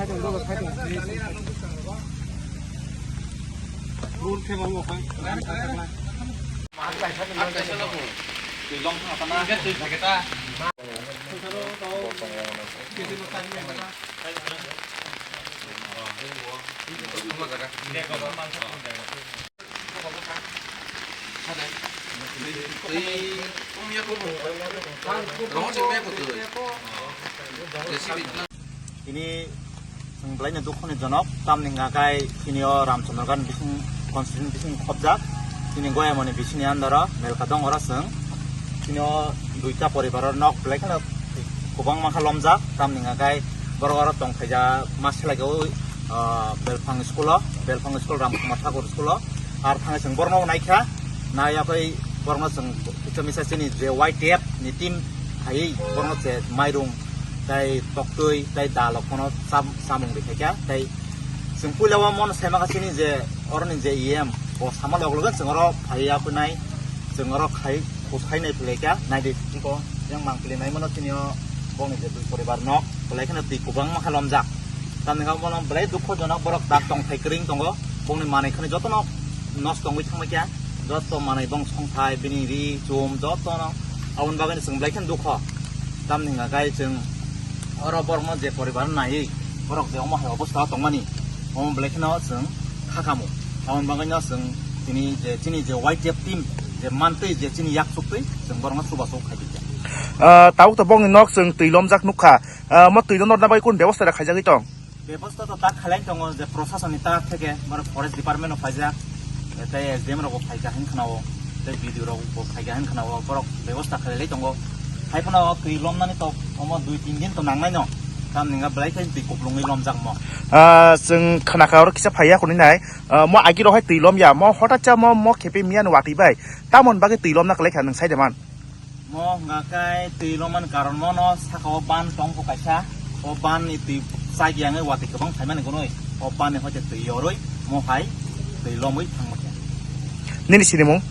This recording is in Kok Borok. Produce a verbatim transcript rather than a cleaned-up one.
Ini chwng belai no dukho ni jonok, tamni hwnka khe chini o Ramchandra Ghat bising constituency bising khobjak, chini Goyamoni bisini under o Melka dong oro chwng chini o duita poribar o nok belai kheno kwbangma khe lomjak, tamni hwnka khe borok oro tong khaija ma selai o, ah, Belphang school o, Belphang school Ramkumar Thakur school o, ar thangwi chwng borokno naikha, naiya khe borokno chwng kisa misa chini je Y T F ni team phaiwi borokno je mairung tei toktwi tei dal rok phano cham-, chamung rikhaikha tei chwng puila o mono saimakha chini je oroni je E M bo sama log logo chwng oro phaiya phinai chwng oro khai, khosai nai phlaikha naidi tiko yang mang pili nai mano chini o bongni je dui poribar nok belai kheno twi kwbangma khe lomjak. Tamni hwnka bono belai dukho jonok, borok dak tongthai kwrwng tongo, bongni manwi khani jotono nosto wngwi thangbaikha, joto manwi bong songthai bini ri chum jotono, aboni bagwi chwng belai kheno dukho. Tamni hwnka khe chwng oro borokno je poribar naiwi borok je omo hai obostha o tongmani, omo belai kheno chwng kha kamo. Aboni bagwino chwng tini je chini je Y T F team je mantwi je chini yak chuktwi chwng borokno chubachu khai phaikha. Ah, tabuk to bongni nok chwng twi lomjak nukha. Ah, omo twi lomna bagwi kunu bebosta da khaijagwi tong? Bebosta to tak khailai tongo je prosasonni tak theke, mane forest department o phaijak, tei S D M rok bo phaikha hin khwnao, tei B D O rok bo phaikha hin khwnao, borok bebosta khailai tongo. Hai phano twi lomnani to omo dui tin din to nangnaino, tamni hwnka belai khe twi kuplungwi lomjakmo. Ah, chwng khnakha oro kisa phaiya hwnwi nai. Ah, mo agi rok hai twi lomya, mo hotat cha mo, mo khepe miya ni watwi bai. Tamoni bagwi twi lomna kwlai kha nwng sai de man? Mo hwnka khe twi lomani karon mono saka o ban tong kho kaisa. O ban ni twi chagi ang watwi kwbang phaimani gunui. O ban ni hoite twi yorwi mo hai twi lomwi thangma khe. Nini sinimung?